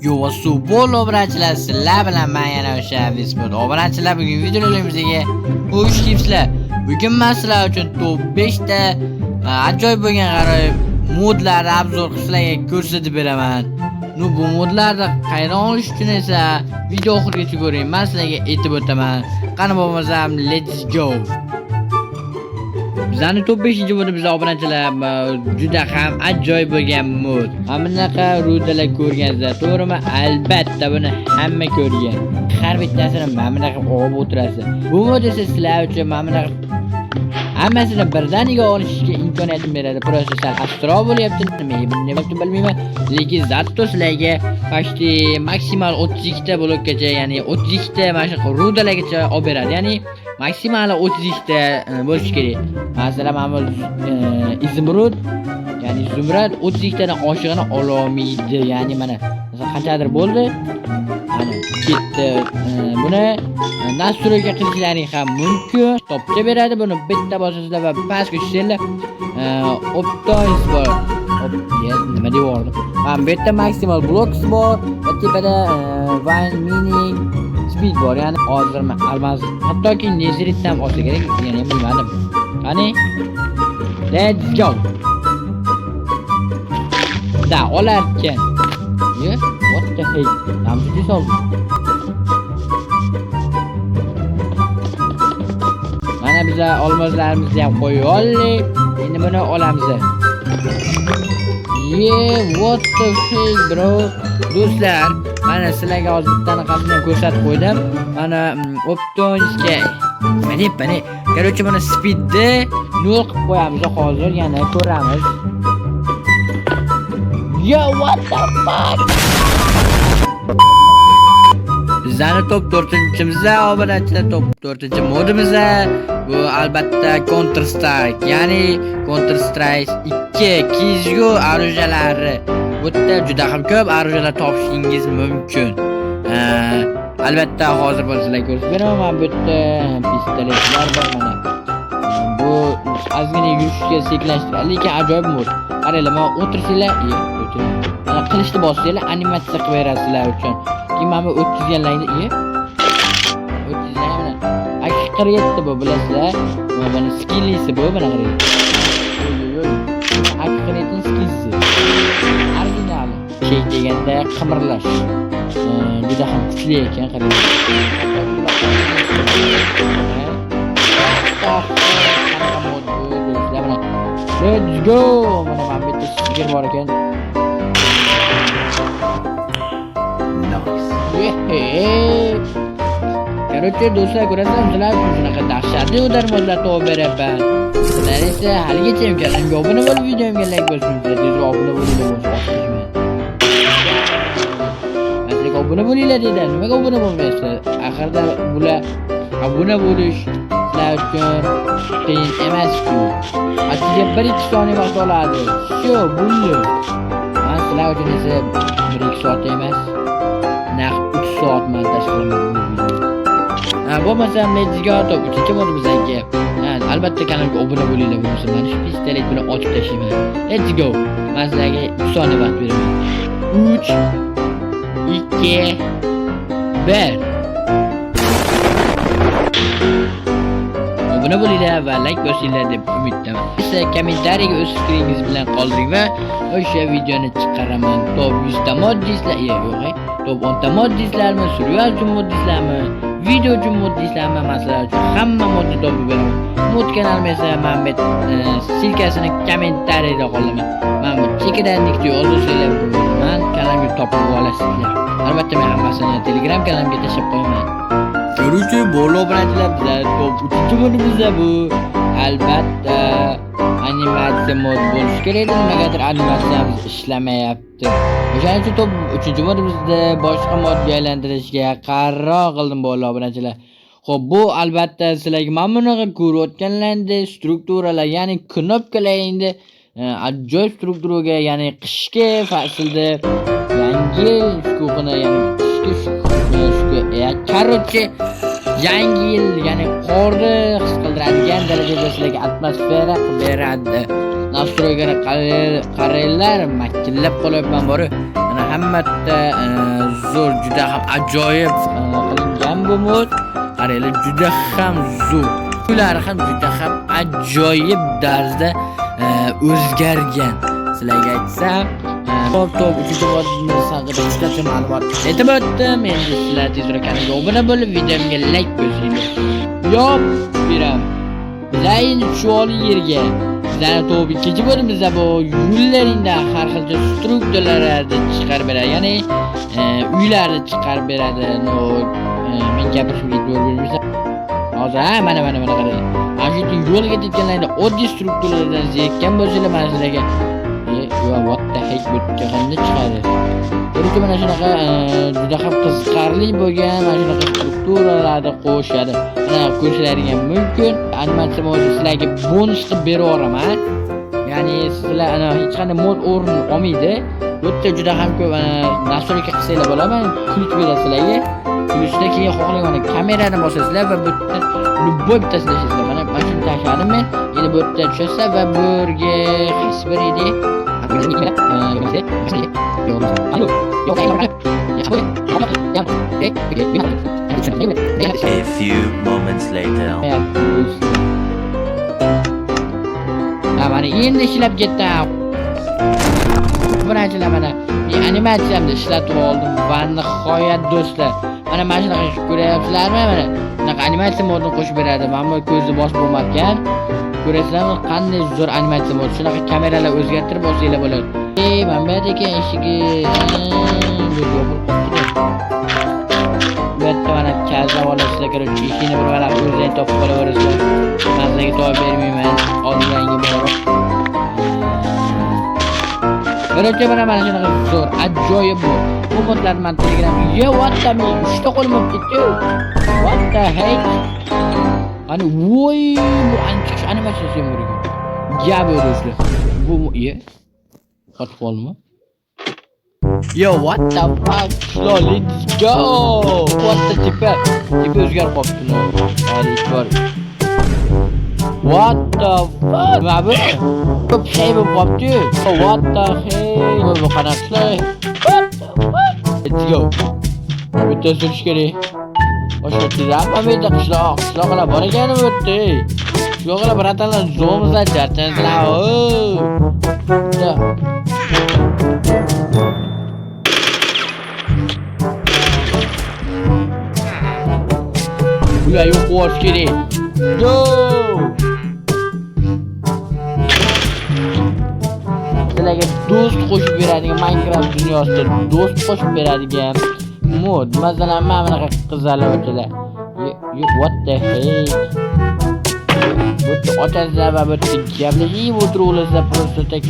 Yo, bol obunachilar, sizlar bilan men yana o'sha Vismut. Obunachilar, bugun videolarimizga xush kelibsizlar. Bugun men sizlar uchun top 5 ta ajoyib bo'lgan g'aroyib modlarni обзор qilib sizlarga ko'rsatib beraman. Ну, bu modlarni qayerdan olish uchun esa video oxirigacha ko'ring. Men sizlarga aytib o'taman. Qani bo'lmasam, let's go. Bizani top 5 modimizda obunachilar juda ham ajoyib bo'lgan mod. Mana bunaqa rudalar ko'rgansizlar, to'g'rimi? Albatta buni hamma ko'rgan. Har bittasini mana bunaqa olib o'tirasiz. Bu mod esa sizlar uchun mana bunaqa hammasini birdaniga olishga imkoniyatini beradi. Просто sal astroq bo'lyapti, nimaga nima bilmayman, lekin зато sizlarga почти maksimal 32 ta blokgacha, ya'ni 32 ta mana shu rudalargacha olib beradi. Ya'ni maksimal 32 ta bo'lishi kerak. Masalan, mana bu изумруд, ya'ni zumrad 32 tadan oshig'ini ololmaydi. Ya'ni mana masalan qanchadir bo'ldi. Mana ketdi. Buni настройка qilishlaring ham mumkin. Topcha beradi. Buni bitta bosasizlar va pastga tushsanglar, optoins bor. Hop, ya, nima deb yubordim? Mana bu yerda maksimal blocks bor va tepada vine mining speed bor. Ya'ni hozir man алмаз, hattoki незерит ham olsa kerak, yana bilmadim. Qani? Let's go. Да, olarkan. Ye, what the heck? Namchi soldi. Mana biza olmoslarimizni ham qo'yib oldik. Endi buni olamiz. Ye, what the heck, bro? Do'stlar, mana sizlarga hozir bitta anaqasini ham ko'rsatib qo'ydim. Mana Optonsga nima deyapman? Короче, buni speedni 0 qilib qo'yamiz hozir, yana ko'ramiz. Yo, what the fuck? Bizani top 4-chimizda obunachilar, top 4-modimizda bu albatta Counter Strike, ya'ni Counter Strike 2 CS:GO оружия lari. Bu yerda juda ham ko'p оружия lar topishingiz mumkin. Albatta hozir buni sizlarga ko'rsatib beraman. Mana bu yerda pistoletlar bor mana. Bu ozgina yurishga sekinlashtiradi, lekin ajoyib mod. Qaranglar, mana o'tirsanglar, o'tiring. Mana qilichni bossanglar, animatsiya qilib beradi sizlar uchun. Keyin mana bu o'tkazganlaringda, o'tkazgan mana AK-47 bu, bilasizlar. Mana skinlisi bu, mana qarang. Oy, oy, oy. AK-47 skinsi. Originali. Shake deganda qimirlash. Juda ham kuchli ekan, qarang. Qanaqa mod bu, do'stlar, mana. Let's go. Mana bu yerda sigir bor ekan. Nice. Короче, do'stlar, ko'rasizlar, sizlar uchun shunaqa dahshatli удар modlar topib beryapman. Sizlar esa haligacha kanalimga obuna bo'lib, videomga like bosmaysizlar. Tezroq obuna bo'linglar, bo'lmasa ochishmayman. Men sizlarga obuna bo'linglar dedim. Nimaga obuna bo'lmayapsizlar? Axirda bular obuna bo'lish sizlar uchun qiyin emas-ku. Sizga 1-2 soniya vaqt oladi. Shu, bo'ldi. Men sizlar uchun esa 1-2 soat emas, naq 3 soat montaj qilaman bu videoni. Ha, bo'lmasam let's go top 3 modimizga. Ha, albatta kanalga obuna bo'linglar, bo'lmasa mana shu pistolet bilan otib tashlayman. Let's go. Men sizlarga 3 soniya vaqt beraman. 3 2 1. Obuna bo'linglar va like bosinglar deb umiddaman. Esa kommentariyaga o'z fikringiz bilan qoldiring va o'sha videoni chiqaraman. Top 100 ta mod deysizlar, yo'q, top 10 ta mod deysizlarmi, survival uchun mod deysizlarmi, video uchun mod deysizlarmi, masalan uchun hamma modni topib beraman. Mod kanalim esa mana bu ссылка sini kommentariyada qoldiraman. Mana bu chekidan nikta yozsanglar, man kanalimga topib olasizlar. Albatta men hammasini Telegram kanalimga tashlab qo'yaman. Короче, bola obunachilar, bizlar top 3-modimizda bu albatta animatsiya mod bo'lishi kerak edi. Nimagadir animatsiyamiz ishlamayapti. O'shaning uchun top 3-modimizda boshqa modga aylantirishga qaror qildim, bola obunachilar. Xo'p, bu albatta sizlarga mana bunaqa ko'rayotganlaringiz strukturalar, ya'ni knopkalar endi ajoyib strukturaga, ya'ni qishki faslda yangi yil shukuhini, ya'ni qishki shukuhi, короче, yangi yil, ya'ni qorni his qildiradigan darajada sizlarga atmosfera qilib beradi. Настройка ni qaranglar, makillab qolyapman boru. Mana Hammada zo'r, juda ham ajoyib qilingan bu mod. Qaranglar, juda ham zo'r. Ular ham juda ham ajoyib tarzda o'zgargan. Sizlarga aytsam, top 3 modimiz haqida qisqacha ma'lumot aytib o'tdim. Endi sizlar tezroq kanalga obuna bo'lib, videomga like bosinglar. Yop beram. Bizlar endi tushib oldik yerga. Bizlarni top 2 bo'limimizda bu yo'llaringda har xil strukturalarni chiqarib beradi. Ya'ni uylarni chiqarib beradi. No, men gapirishimga e'tibor bermaysan. Hozir ha, mana qaranglar. Mana shu yo'lga ketayotganlarida oddiy strukturalardan zerikkan bo'lsanglar, mana sizlarga yo, what the heck, bu yerga qanday chiqadi? Ko'riki, mana shunaqa juda ham qiziqarli bo'lgan mana shunaqa strukturalarni qo'shadi. Mana ko'rishlaring ham mumkin. Animatsiya modi sizlarga bonus qilib berib yuboraman. Ya'ni sizlar ana hech qanday mod o'rin olmaydi. Bu yerda juda ham ko'p настройка qilsanglar bo'ladi. Mana ключ beradi sizlarga. Ключ da keyin xohlagan mana kamerani bosasizlar va bu yerda любой bittasini tashlaysizlar. Mana shuni tashladim men. Endi bu yerda tushasizlar va bu yerga qaysi biri edi? A few moments later. Ha, mana endi ishlab ketdi. Birinchilar, mana men animatsiyamni ishlatib oldim va nihoyat, do'stlar. Mana shunaqa ko'ryapsizlarmi? Mana bunaqa animatsiya modini qo'shib beradi. Mana bu ko'zni bosib bo'lmas ekan. Ko'rasizlarmi, qanday zo'r animatsiya mod. Shunaqa kameralar o'zgartirib olsanglar bo'ladi. Ey, mana bu yerda ekan eshigi. Bu yopilib qolibdi. Bu yerda mana kazlab olasizlar, короче, eshikni bir mana o'zlaring topib qolaverasizlar. Man sizlarga topib bermayman. Oldinglarga borib. Короче, mana shunaqa zo'r, ajoyib bu. Bu modlarni man Telegram. Yo, what the, men 3 ta qo'lim bo'lib ketdi. What the heck? Ani voy, bu chiqish animatsiyasi ham bor ekan. Gap yo'q, do'stlar. Bu ye. Qotib qoldimi? Yo, what the fuck? Slow, let's go. What the, tepa? Tepa o'zgarib qolibdi. Hali bor. What the fuck? Nima bu? Ko'p shay bo'lib qolibdi. What the heck? Bu qanaqa? What the fuck? Let's go. Bitta surish kerak. O'sha yerda bu yerda qishloq, qishloqlar bor ekan bu yerda. Qishloqlar, братан lar, zo'mizlar, charchaysizlar. Bitta. Ular yo'q qilish kerak. Go! Sizlarga do'st qo'shib beradigan, Minecraft dunyosida do'st qo'shib beradigan mod. Masalan, mana bunaqa qizlar o'talar. What the heck? Bu yerda ochasizlar va bu yerda gaplashib o'tiraverasizlar просто так.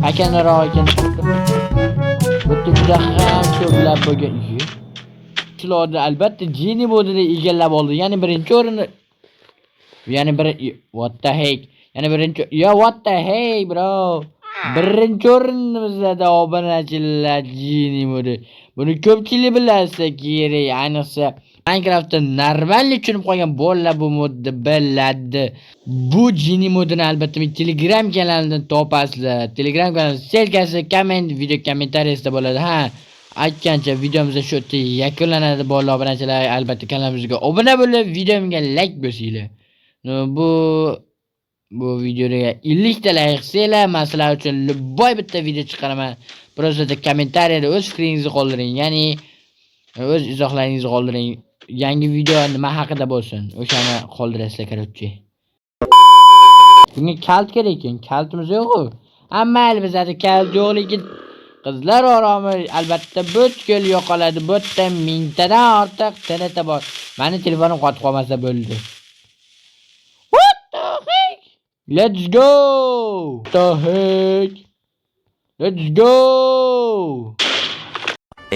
Pakanroq ekan. Bu yerda juda ham ko'plab bo'lgan. Qishloqni albatta Genie modini egallab oldi. Ya'ni birinchi o'rinni, ya'ni bir, what the heck? Ya'ni birinchi, yo, what the heck, bro? Birinchi o'rinimizda, obunachilar, Genie modi. Buni ko'pchilik bilsa kerak, ayniqsa Minecraftda нормально tushunib qolgan bolalar bu modni biladi. Bu Genie modini albatta men Telegram kanalidan topasizlar. Telegram kanali ссылка si komment, video kommentariyasida bo'ladi. Ha, aytgancha videomiz shu yerda yakunlanadi, bolalar, obunachilar, albatta kanalimizga obuna bo'lib, videomga like bosinglar. No, bu videoga 50 ta like qilsanglar, man sizlar uchun любой bitta video chiqaraman. Просто kommentariyada o'z fikringizni qoldiring, ya'ni o'z izohlaringizni qoldiring. Yangi video nima haqida bo'lsin, o'shani qoldirasizlar, короче. Bunga kalit kerak ekan, kalitimiz yo'q-ku. Ha, mayli, bizada kalit yo'q, lekin qizlar oromi albatta butkul yo'qoladi. Bu yerda mingtadan ortiq TNT bor. Mani telefonim qotib qolmasa bo'ldi. What the heck? Let's go! What the heck? Let's go!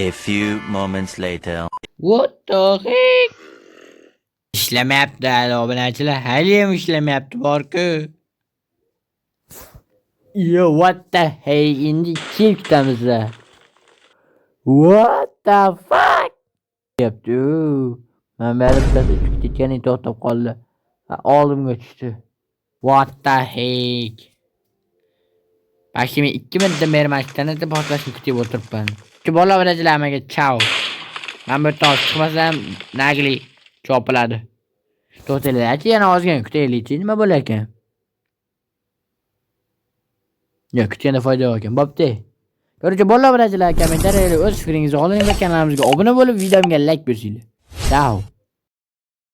A few moments later. What the heck? Ishlamayapti hali, obunachilar, haliyam ishlamayapti borku. Yo, what the heck? Endi 2 yil kutamiz. What the fuck? Deyapti. Man beri bittasi uchib ketgan, to'xtab qoldi. Ha, oldimga tushdi. What the heck? Почти men 2 minutdan beri mana shu TNT portlashini kutib o'tiribman. 2 Короче, bolalar, obunachilar, hammaga chao. Men bu yerdan chiqmasam, nagli chopiladi. To'xtanglar, yana ozgina kutaylikchi, nima bo'lar ekan? Yo'q, kutganda foyda yo'q ekan. Bo'pti. Короче, bolalar, obunachilar, kommentariyada o'z fikringizni qoldiring va kanalimizga obuna bo'lib, videomga like bosinglar. Chao.